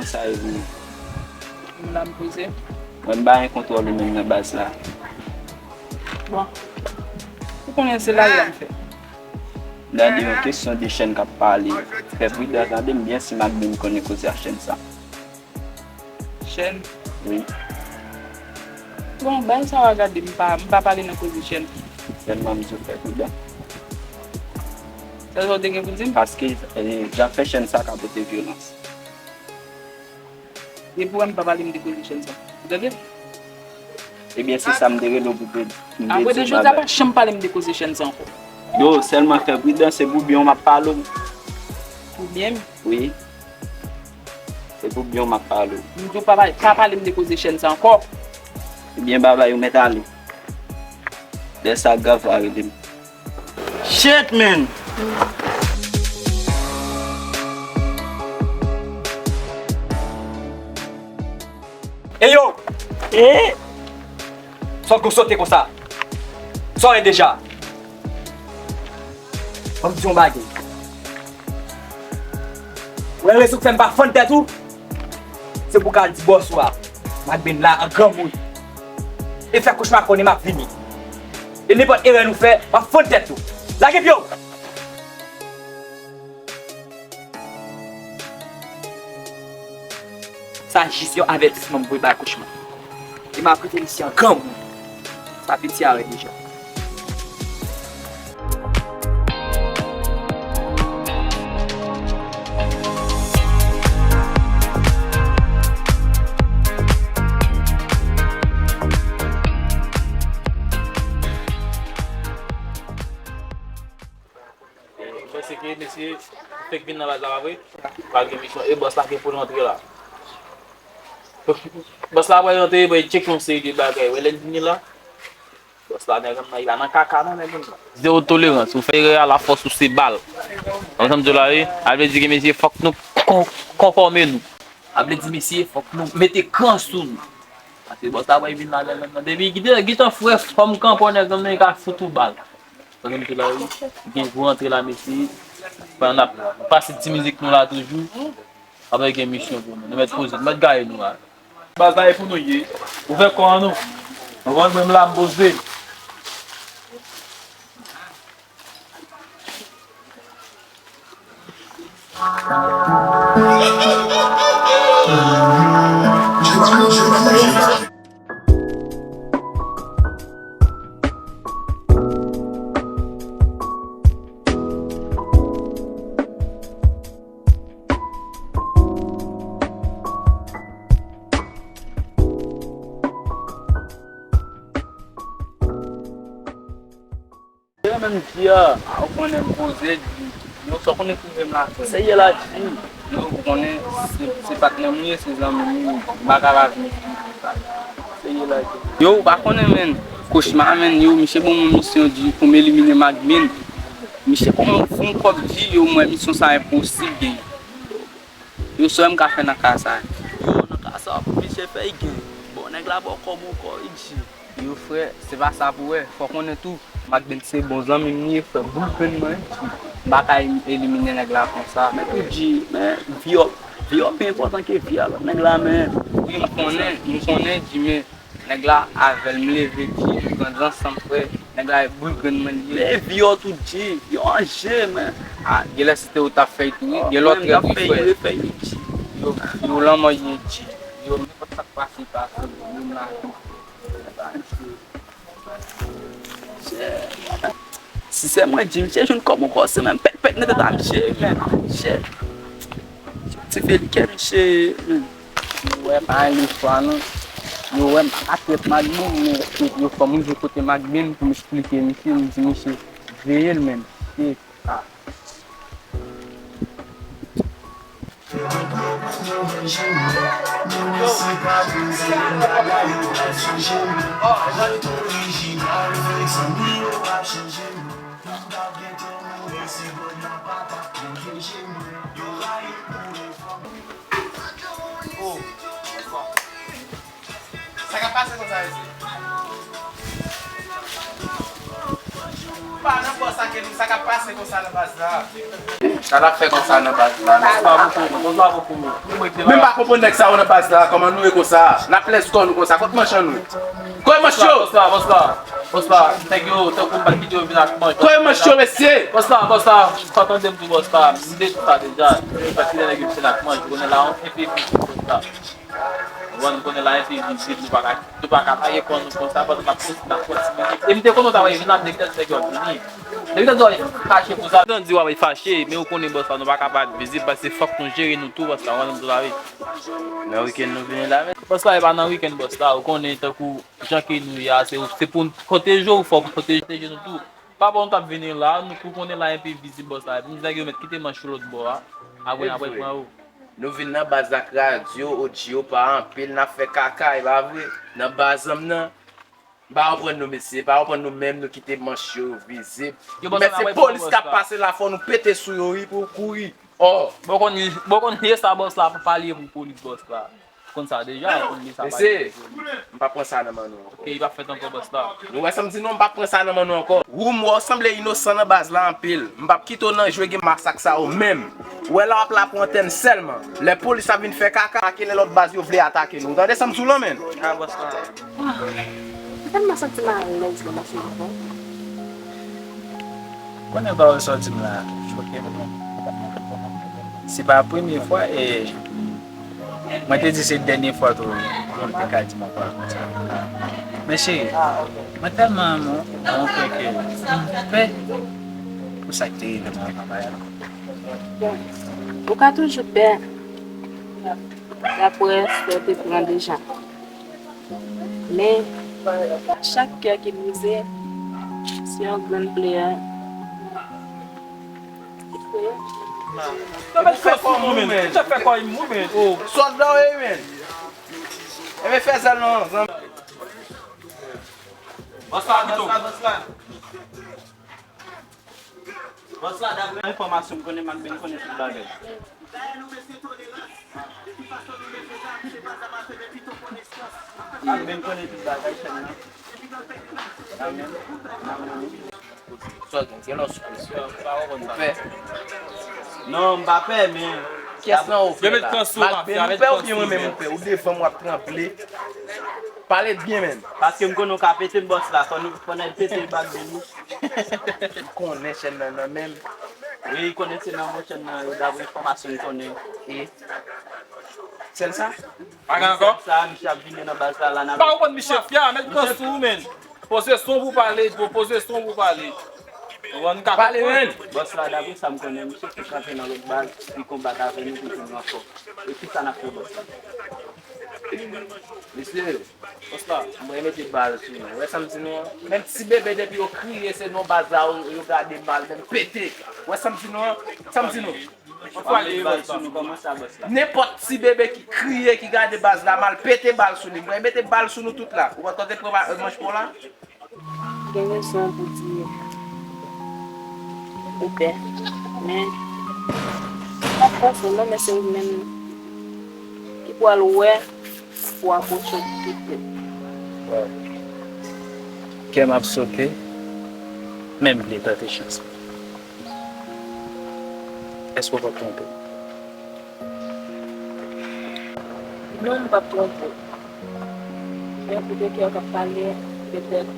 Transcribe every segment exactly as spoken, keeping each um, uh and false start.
Sa e vre. M la m poze. Mwen m pa gen kontwòl ou menm nan baz la. Bon. Ou konnen se lari a m fè. M tande yon kesyon de chèn k ap pale. Fè pridan, tande m byen si Magben konnen koze a chèn sa. Chèn? Wi. Bon, bay sa w a gade, m pa, m pa pale nan koze chèn. Sèlman m di w fè pridan. Sa w te gen pou di m? Paske, eh, zafè chèn sa ka pote vyolans. Depi w wè m pa pale m de koze chèn sa. Ou tande? Ebyen, se sa m te rele w pou te, m te di w bagay. Apre de jodi a, pa janm pale m de koze chèn sa ankò. Yo, sèlman fè pridan, se pou byen w m ap pale w. Pou byen m? Wi. Se pou byen w m ap pale w. M di w pa, pa pale m de koze chèn sa ankò. Ebyen, babay, ou mèt ale. Lè sa grav, w a rele m. Shit, man! Ey yo! Eh! Sa w gon sote konsa? Sa w ye deja? Ban m di yon bagay. Ou wè rezon k fè m pa fann tèt ou? Se pou w ka al di bòs ou a, Magben la an granmoun. E fè Kochma konnen m ap vini. E nenpòt erè nou fè, m ap fann tèt ou. Lage pye w! Sa jis yon avètisman m voye bay Kochma. E m ap rete isi an granmoun. Sa piti a wè deja. Mwen panse ke mesye fèk vin nan baz la, pa vre? Pa gen misyon. E bòs la gen pou l rantre la. Bòs la pral rantre, bon, e tcheke yon seri de bagay. Wè lè l vini la. Bòs la, nèg nan, li pa nan kaka non, nèg nan. Zewo tolerans. Ou fè erè a, lafòs ou se bal. Ou konprann sa m di w la, wi? A vle di ke mesye, fòk nou kon-, konfòme nou. A vle di, mesye, fòk nou mete kran sou nou. Paske bòs la pral vin la, lè nan, nan, depi gentan, gentan frè, fò m kanpe nèg nan, men ka fout ou bal. Sa m di la, wi. Gen pou rantre la, mesye. Pandan n ap pase ti mizik nou la toujou. Apre gen misyon pou nou. Nou mèt poze, nou mèt gaye nou la. Baz la e pou nou ye. Ouvè kò an nou. Nou konn mwen m la m poze. Menm di a, ou konnen m poze di. Yo, sa w konnen k rive m la. Seye la di. Yo, ou konnen se, se patnè m ye, se zanmi m ye. M pa ka pa vin di sa. Seye la di. Yo, ou pa konnen, menn. Kochma, menn, yo, misye ban mwen misyon di pou m elimine Magben. Misye ban mwen fon kòb di, yo, m wè misyon sa enposib genyen. Yo, sa w wè m ka fè nan ka sa? Yo, nan ka sa, misye fè l gen. Bon, nèg la ba w kòb ankò, wi, di. Yo, frè, se pa sa pou wè. Fò w konnen tou, Magben se bon zanmi m li ye, frè. Boul grenn mwen, wi, di. M pa ka elimine nèg la konsa. Men tou di, men vi w, vi w pi enpòtan ke vi a lòt nèg la, men. Wi, m konnen, m konnen, di, men nèg la avè l, m leve, di, nou grandi ansanm, frè. Nèg la e boul grenn mwen li ye. Men vi w tou di, yo an je, men. A, genlè se te ou t ap fè l tou, wi. Gen lòt trèt, wi, frè. Yo, yo lanmò ye di. Yo, nenpòt sa k pase, pase, yo m la. Si se mwen, di, misye jwenn kòb ankò, se menm pèt, pèt nan tèt a misye, men. Misye. Ti fè li kè misye, men. Yo wè pa gen lespwa non. Yo wè m pa ka trèt Magben, men yo fè m rive kote Magben pou m esplike misye, m di misye, veye l, men. Shit. Ah. Oh, sa k ap pase konsa, mesye? Pa nan bòs Akenou, sa k ap pase konsa nan baz la? Sa l ap fè konsa nan baz la? Bonswa, bonswa, bonswa, bonswa. Men m pa konprann nèg sa yo nan baz la, kòman nou ye konsa? N ap lèz kò nou konsa, kot manch an nou? Kote manch yo? Bonswa, bonswa, bonswa. Nèg yo, tankou m pa t kite yo vin ak manch. Kote manch yo, mesye? Bonswa, bonswa. Sa tande m di bonswa. M di tout sa deja. Paske nèg yo vin ak manch, konnen la, on enpe vizib bonswa. Ou konprann, konnen la enpe vizib, nou pa ka, nou pa ka lage kò nou konsa, pandan n ap kontinye, n ap kontinye. E m te konnen w ta pral vin la, m te gentan di nèg yo ap vini. M te gentan di w ap fache pou sa. M te gentan di w ap fache, men ou konnen bòs la, nou pa ka pa vizib, paske fòk nou jere nou tou, bòs la, ou konprann sa m di w la, wi. Nan wikenn nou vini la, men. Bòs la, e pa nan wikenn, bòs la, ou konnen tankou jan ke nou ye a, se, se pou n pwoteje w, fò w pwoteje nou tou. Pa bon, nou t ap vini la, nou tou konnen la enpe vizib bòs la. Epi nèg yo mèt kite manch yo lòt bò a. Apre n ap pran yo. Nou vin nan baz la ak radyo, odyo pa anpil, n ap fè kaka, e pa vre? Nan baz an m nan. M pa konprann nou, mesye, pa konprann nou menm, nou kite manch yo vizib. Yo, bòs la, men se polis k ap pase la, fò nou pete sou yo, wi, pou kouri. Oh! Bon, konn, bon, konn, e sa bòs la, pa pale pou polis bòs la. Konn sa deja, konn li sa pa. Mesye, m p ap pran sa nan men nou ankò. Ok, li p ap fèt ankò, bòs la. Nou wè sa m di nou, m p ap pran sa nan men nou ankò. Woum, wè w sanble inosan nan baz la anpil. M p ap kite w nan jwe gen masak sa yo menm. Ou wè la w ap la pou antèn sèlman. Lè polis ap vin fè kaka, atake lè lòt baz yo vle atake nou. Ou tande sa m di w lan, menn? Ah, bòs la. Ah, m tèlman santi m alèz nan mache avè w. Konnen pawòl sa w di m la choke m. Se pa premye fwa, e mwen te di se dènye fwa tou, moun te ka di m yon pawòl konsa. Men cheri, mwen tèlman renmen w, mwen kwè ke m pè pou sa k te rive m nan kay la. Bon, ou ka toujou pè, daprè sa w te pran deja. Men, chak kè ki brize, se yon grenn plè. Yo mèt fè kò mou, men. Yo fè kò mou, men. Oh. Sòt la, wi, men. Enben, fè zèl non, zanmi. Bòs la, bòs la, bòs la. Bòs la, daprè enfòmasyon m konnen, m ap byen konnen tout bagay. M ap byen konnen tout bagay, chèn nan. Amèn. Amèn. Sòl gen, gen lòs presyon. Ou pè? Non, m pa pè, men. Kiyès nan ou pè la? Malgre nou pè oubyen mwen menm ou pè? Ou devan m, w ap tranble. Pale byen menm. Paske m konnen w ka pete m bòs la. Fò nou, fò n al pete bal de nou. M konnen chèn nan nan men m. Wi, konnen se nan men w chèn nan ye, daprè enfòmasyon m konnen. E? Sèl sa? Pa gen ankò? Sèl sa, misye ap vini nan baz la, la, n ap. Pa konprann misye fè a, mèt pran sou ou, menn. Poze son pou pale, poze son pou pale. Ou konprann, ka pale, menn. Bòs la, daprè sa m konnen, misye te kanpe nan lòt baz, li konbat avè nou pou jwenn ranfò. E kisa n ap fè bòs la? Mesye, bòs la, mwen mete bal sou nou. Ou wè sa m di nou an? Menm ti bebe depi yo kriye se non baz la yo, yo gade mal, menm pete. Ou wè sa m di nou an? Sa m di nou? Ann fwa li bal sou nou, kòman sa bòs la? Nenpòt ti bebe ki kriye, ki gade baz la mal, pete bal sou li. Mwen mete bal sou nou tout la. Ou konn tante pran ba-, manch pa w la? Gen rezon pou di ou pè. Men, m ap panse non, men se ou menm ki pral wè pou apwoche w pi pre. Kè m ap sote, men m vle tante chans mwen. Èske w p ap twonpe m? Non, m p ap twonpe w. Men kote kè w t ap pale, petèt,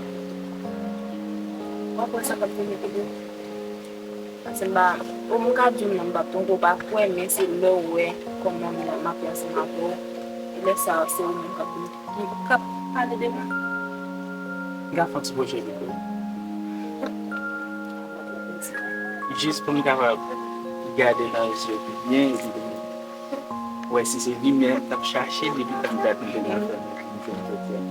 w ap wè sa k ap vini pi bon. Paske m pa, o, m ka di w non, m p ap twonpe w, w pa kwè, men se lè w wè kòman m, m ap fè ansanm avè w. E lè sa a, se ou menm k ap vin, ki, k ap pale de mwen. M ka fè yon ti pwojè pou ou. Jis pou m kapab gade nan je w pi byen, epi pou m wè si se limyè m t ap chache depi tann dat m te nan fè m jwenn jodi a.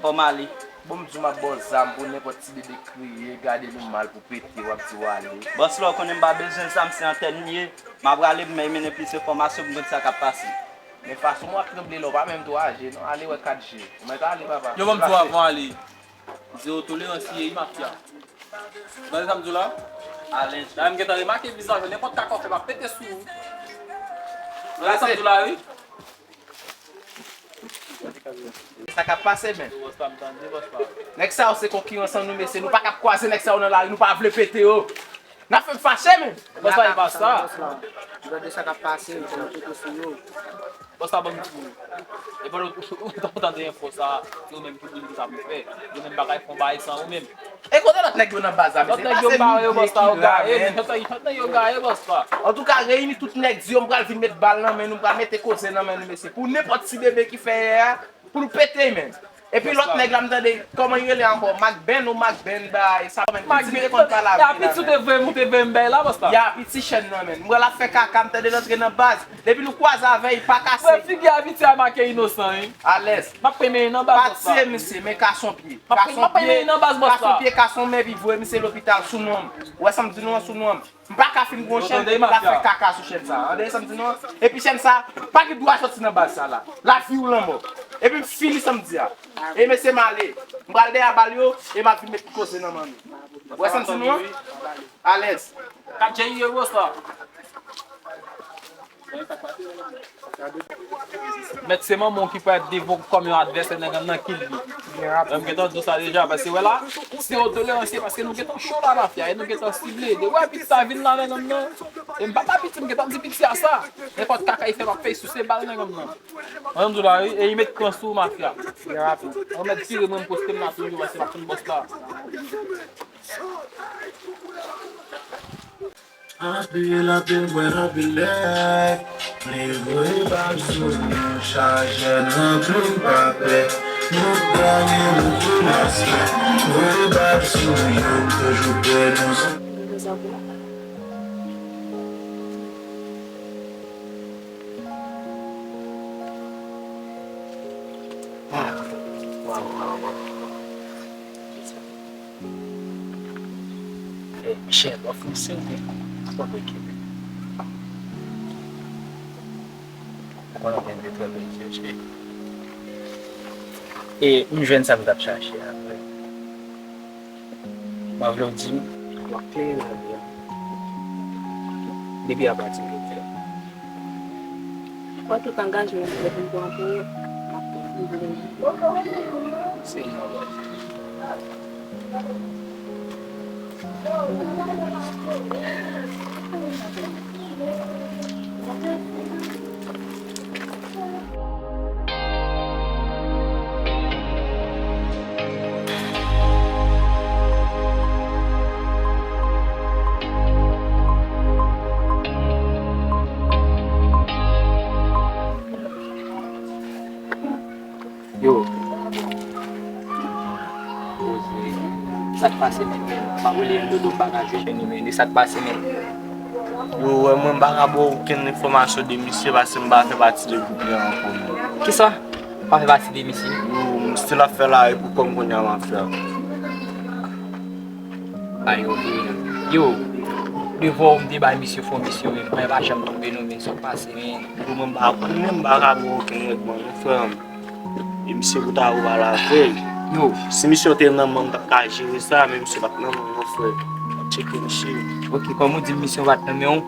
Fò m ale. Bon, m di w m ap ba w zam pou nenpòt ti bebe kriye, gade nou mal pou pete, w ap di w ale. Bòs la, w konnen m pa bezwen zam, se antèn m ye. M ap rale pou m mennen plis enfòmasyon pou m konn sa k ap pase. Men fason w ap tranble la, w pa menm twò aje, non. Ale wè kat je. Ou mèt ale, papa. Yo ban m di w avan ale. Zewo tolerans li ye, wi, mafya. Tande sa m di w la? Alèz. Dayè, m gentan remake vizaj ou, nenpòt kaka w fè, m ap pete sou ou. Tande sa m di w la, wi? Sa k ap pase, men? Nèg sa yo se konkirans an nou, mesye. Nou pa kab kwaze nèg sa yo nan lari, nou pa vle pete yo. N ap fè m fache, men. Bòs la, e pa sa. Gade sa k ap pase, yo pete sou yo. Bòs la, ban m di w. E pandan ou t ap tande enfo sa, se ou menm ki di m sa pou fè. Yo menm bagay fon bagay san ou menm. E kote lòt nèg yo nan baz la, mesye? Lòt nèg yo bare yo, bòs la, yo gaye, men. Lòt nèg yo gaye, bòs la. Antouka, reyini tout nèg di yo, m pral vin met bal nan men nou, m pral mete koze nan men nou, mesye. Pou nenpòt ti bebe ki fè yè a, pou nou pete, men. Epi lòt nèg la, m tande, kòman li rele ankò? Macben ou Macben, bay, sa, men, pitit te konn pale avè l. Ya, pitit ou te voye m, ou te voye m bay la, bòs la. Ya, pitit chèn nan, men. M wè l ap fè kaka, m tande l antre nan baz. Depi nou kwaze avè l, pa kase. Frè, figi a piti a make inosan, wi. Alèz. M ap peye men nan baz, bòs la. Pa tiye misye, men kase yon pye. M ap peye men nan baz, bòs la. Kase yon pye, kase yon men, pi voye misye lopital sou non m. Ou wè sa m di nou an, sou non m. M pa ka fin gon chèn, epi l ap fè kaka sou chèn sa. Tande sa m di nou an? Epi chèn sa pa gen dwa soti nan baz sa la. Lavi ou lanmò. Epi m fini sa m di a. E mesye m ale. M pral dèyè bal yo, e m ap vin met koze nan men nou. Ou wè sa m di nou an? Alèz. Kat J I E, bòs la. Mèt, se manman w ki parèt devan w kòm yon advèsè, nèg nan kill li. Mwen, m gentan di w sa deja, paske wè la, se yon tolerans, se paske nou gentan cho la, mafya, e nou gentan sible. Depi w wè piti sa vin la, nèg nan, e m pa ta piti, m gentan di piti a sa. Nenpòt kaka li fè, m ap fè souse bal, nèg nan. Mwen, m di w la, wi, e li met kran sou ou, mafya. Mwen, mèt vire, mwen, m poste m la toujou, paske m ap tann bòs la. Anpil, anpil, bwè anpil lè. Li voye bal sou nou, chajè n ranpli, n pa pè. Nou gade, nou tou respè. Voye bal sou yo, toujou prè nou. Ah, waw, waw, waw. Eh, Michel, w ap fin sere. Ou pa kwè ke ou konnen gen de trè bèl zye, cheri. E m jwenn sa m t ap chache a, vre. Mwen vle w di m, w ap klere lavi a. Depi apati de jodi a. Wè tout angajman m fè pou m pran pou ou, m ap pran pou ou. Se yon bagay. Yo. Poze. Sa k pase, men? M ap rele Dodo, m pa ka jwenn li, men. E sa k pase, men? Yo, wè, mwen, m pa ka ba w okenn enfòmasyon de misye, paske m pa fè pati de gwoup la ankò, non. Kisa? Pa fè pati de misye? Yo, m still ap fè lari pou kò m kounye a, mafya. Ay, ok. Yo, devan w m te bay misye fon misyon, men mwen pa janm twouve non, men sa k pase, men. Yo, mwen pa konn, men m pa ka ba w okenn règman non, frè m. E misye pou ta ou pa la vèy. Yo. Si misyon te nan men m, m t ap ka jere sa, men misye pa t nan men m non, frè. M ap tcheke misye. Ok, kòm ou di m misyon pa t nan men w,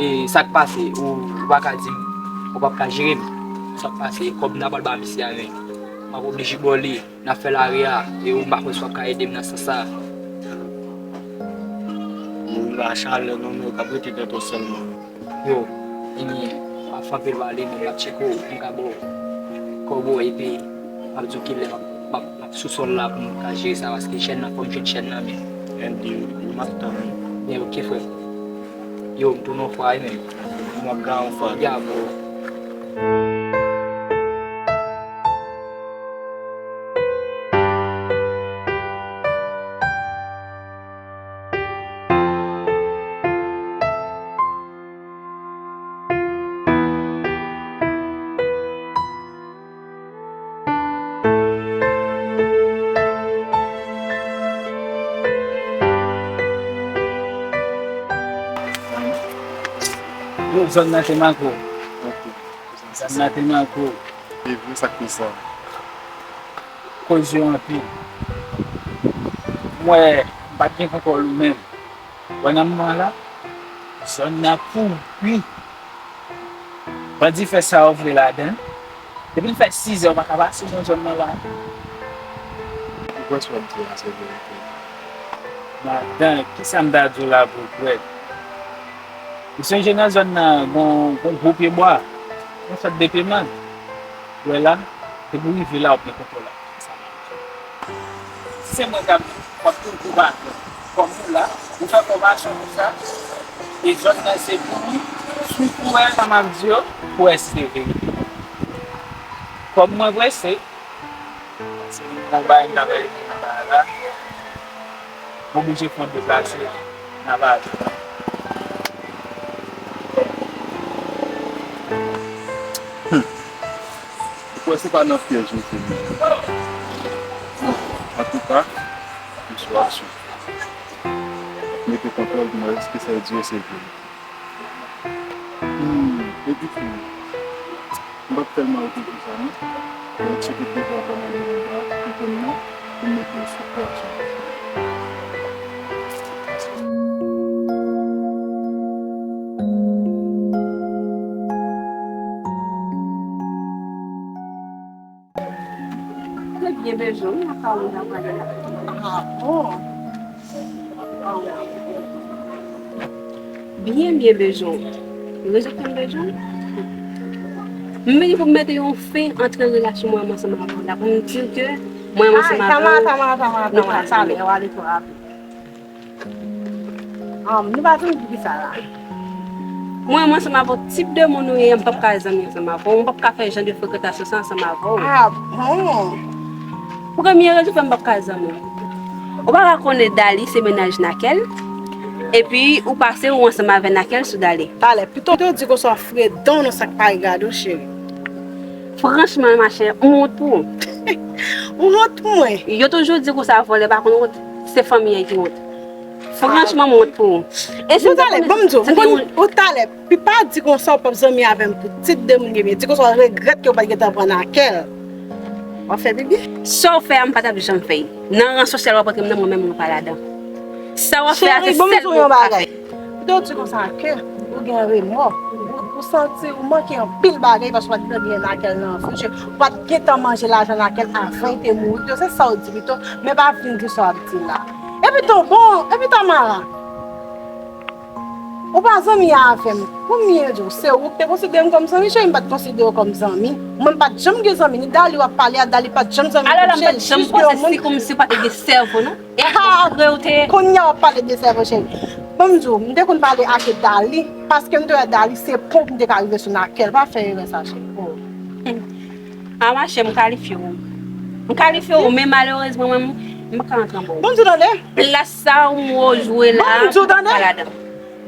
e sa k pase, ou, ou pa ka di m, ou p ap ka jere m. Sa k pase, kòb m ta pral ba misye a, men m ap oblije ba w li. N ap fè lari a, e ou m pa kwè si w ap ka ede m nan sans sa. Mwen pa chalè non, men ou ka prete tèt ou sèlman. Yo, ebyen, m ap fè anpil pale, men m ap tcheke w, m ka ba w kòb ou, epi m ap di w kilè m ap, m ap, m ap sou sòl la pou m ka jere sa, paske chèn nan, fò m jwenn chèn nan, men. Andy, m ap tann ou. Men, ok, frè. Yo, m tounen yon fwa, wi, men. M ap gade yon fwa. Ya, bro. Yo, zòn nan te manke w. Zòn nan te manke w. E vre, sa k pi sa. Koze yo anpil. M wè, m pa t gen kontwòl ou menm. Wè nan moman la, zòn nan pouri. Bandi fè sa yo vle ladan l. Depi l fè sizè, ou pa ka pase nan zòn nan la. Ou kwè sa w ap di a se verite? Madan, kisa m ta di w la pou w kwè? Ou sonje nan zòn nan, gon, gon gwo pyebwa, yon sòt de pye mang. Ou wè la, depi w rive la, w ap gen kontwòl la. Si se mwen k ap di, w ap toujou batè. Kòm ou la, ou fè fòmasyon pou sa, e zòn nan se pou ou, si w kwè sa m ap di yo, pou wè si se verite. Kòm mwen prese, se yon bagay m ta fè nan bagay la, m oblije fè yon deplase nan bagay la. Ou kwè se pa nan pyèj ou te ye. Antouka, m sou aksyon. Mete kontwòl pou mwen, èske sa yo di yo se vre? Hmm, epi tou, m p ap tèlman okipe sa non. Mwen tcheke devan kòman li anba, pou kounye a, pou m mete l sou plas. Trè byen, Bèjon, wi, nan ka ou nan pale la. Ah, bon. Byen, byen, Bèjon. Ou rejekte m, Bèjon? M vini pou m mete yon fen antre relasyon mwen ansanm avè w la, pou m di w ke mwen ansanm avè w, Tamara, Tamara, Tamara, nou pa Tamara, sa ale, w ale twò rapid. Ah, nou pa janm di sa la. Mwen, mwen ansanm avè w, tip de moun ou ye, m p ap ka zanmi ansanm avè w. M p ap ka fè jan de frekantasyon sa ansanm avè w. Ah, bon. Premye rezon fè m p ap ka zanmi w. Ou pa ka konnen Dali se mennaj Nakel, epi ou pase ou ansanm avè Nakel sou Dali. Talè, pito, pito di konsa w fredan w nan sa k pa regade w, cheri. Franchman, machè, m wont pou ou. Ou wont pou mwen? Yo toujou di konsa vòlè pa konn wont, se fanmi an ki wont. Franchman, m wont pou ou. E si m te konnen, ban m di w, m konn, ou talè, pi pa di konsa w p ap zanmi avè m pou tit de moun gen byen. Di konsa w regrèt ke w pa t gentan pran Nakel. W ap fè pipi? Sa w fè a, m pa t ap janm fè l. Nan ran sosyal w ap rantre m nan, mwen menm mwen pa ladan. Sa w ap fè a, se sèl mwen ki ka fè. Pito w di konsa ke ou gen remò. Ou, ou santi ou manke anpil bagay paske w pa t gentan gen Nakel nan vi w. Ou pa t gentan manje lajan Nakel avan l te mouri pito. Se sa w di pito, men pa vin di sa w ap di la. Epi tou, bon, epi Tamara, ou pa zanmi avè m. Pou m byen di w, se ou ki te konsidere m kòm zanmi, cheri, m pa t konsidere w kòm zanmi. Mwen, m pa t janm gen zanmi, ni Dali w ap pale a, Dali pa t janm zanmi pou m, cheri, jis de yon moun. Alò la, m pa t janm panse si kòmsi w pa t gen sèvo, non. E apre ou te. Kounye a w ap pale de sèvo, cheri. Ban m di w, m te konn pale ak Dali, paske m te wè Dali se pon pou m te ka rive sou Nakel. Pa fè erè sa, cheri. Oh. A machè, m kalifye w. M kalifye w, men malerezman, mwen, m, m pa ka rantre anba w. Ban m di w tande. Plas sa ou jwe la, m pa ladan.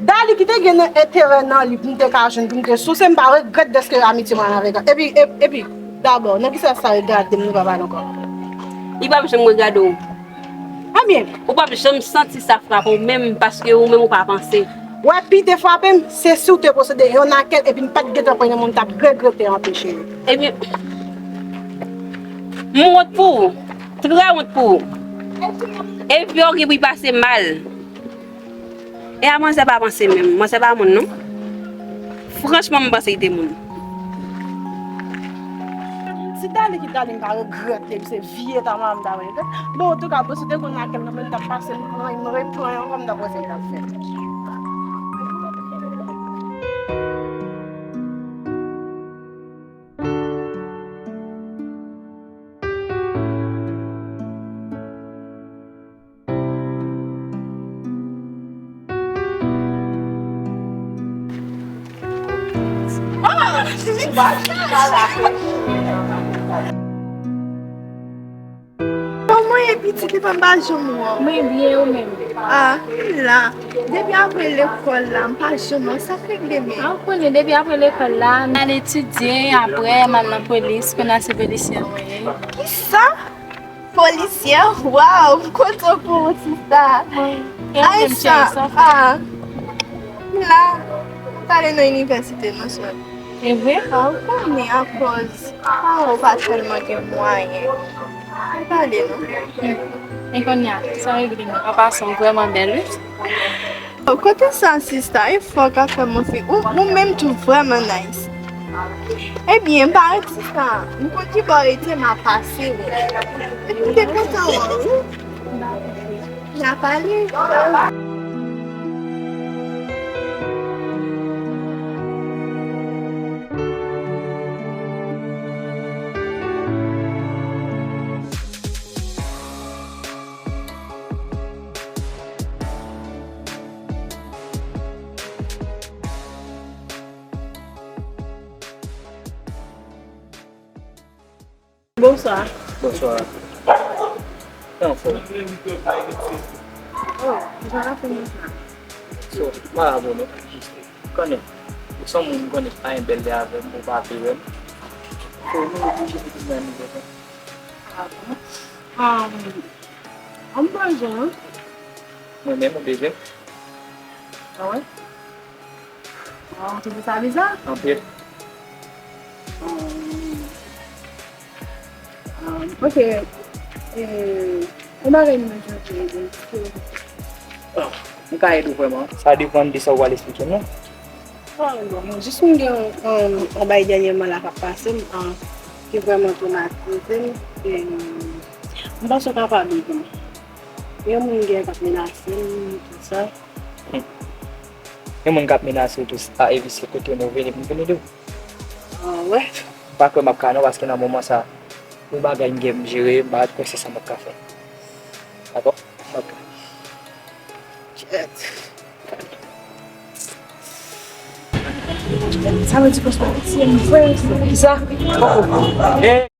Dali ki te gen nan enterè nan li pou m te ka jwenn, pou m te souse, m pa regrèt dèske amitye mwen avèk li. Epi, e-, epi, dabò, nan ki sans sa regade m, nou pa pale ankò? Li p ap janm regade w. Ebyen. Ou p ap janm santi sa frape w menm, paske ou menm ou pa panse. Wè, pi te frape m, se si w te posede yon Nakel, epi m pa t gentan pran nan men w, m t ap regrete anpil, cheri. Ebyen, m wont pou ou. Trè wont pou ou. Epi w gen pou w pase mal. E a manzè pa panse menm. Manzè pa moun, non. Franchman, m panse li te moun. Si Dali ki Dali, m pa regrèt li, se vye Tamara m ta rele. Bon, antouka, bon, si w te konn Nakel nan men, m t ap pase, m pran, m repran ankò, m t ap wè sa l t ap fè. Kòman w ye pitit, li pa m pa janm wè w? Mwen byen, ou menm? Ah, m la. Depi apre lekòl la, m pa janm wè w. Sa k regle men? Ah, ou konnen, depi apre lekòl la, m al etidye, apre m al nan polis, kounye a se polisyè mwen ye. Kisa? Polisyè? Waw, m kontan pou ou, sista. Ay, sa, ah, m la, m prale nan inivèsite non, sè. E vre? Ah, ou konnen, akòz paran w pa tèlman gen mwayen. M prale non. E kounye a, sa regle men. An pasan, ou vrèman bèl, wi. Oh, kote sa, sista? E fò w ka fè m yon fi. Ou, ou menm tou vrèman nice. Ebyen, m pa rete sa. M konn ki bò w rete, m a pase w. Epi m te kontan wè w, wi. N a pale. Bonswa. Bonswa. Kòman w fè? Oh, jan afè sa? So, pa abone. Konnen, ou se yon moun m konnen ki pa gen bèl lè avè m, ou pa vle wè m. So, nou oblije pou nou nan nivo sa. Ah bon? Um, an m bezwen. Mwen menm ou bezwen? Ah wè? Ah, ou twouve sa biza? Anpil. Um, Ah, ok. Eh, yon bagay mwen chonje ede. Oh, m ka ede w vrèman. Sa depann de sa w pral esplike m nan. Oh, bon, jis mwen gen yon, yon, yon bagay dènyèman la k ap pase m, ah, ki vrèman twomatize m. Eh, m panse w kapab ede m. Yon moun gen k ap menase m, tout sa. Hmm. Yon moun k ap menase w tou, ah, epi se kote w vini pou m vin ede w. Ah, wè. M pa kwè m ap ka non, paske nan moman sa, yon bagay m gen pou m jere, m pa kwè se sa m ap ka fè. Dakò? M ap ka. Shit. Sa vle di konsa, se m vre. Kisa? Oh, oh. Eh.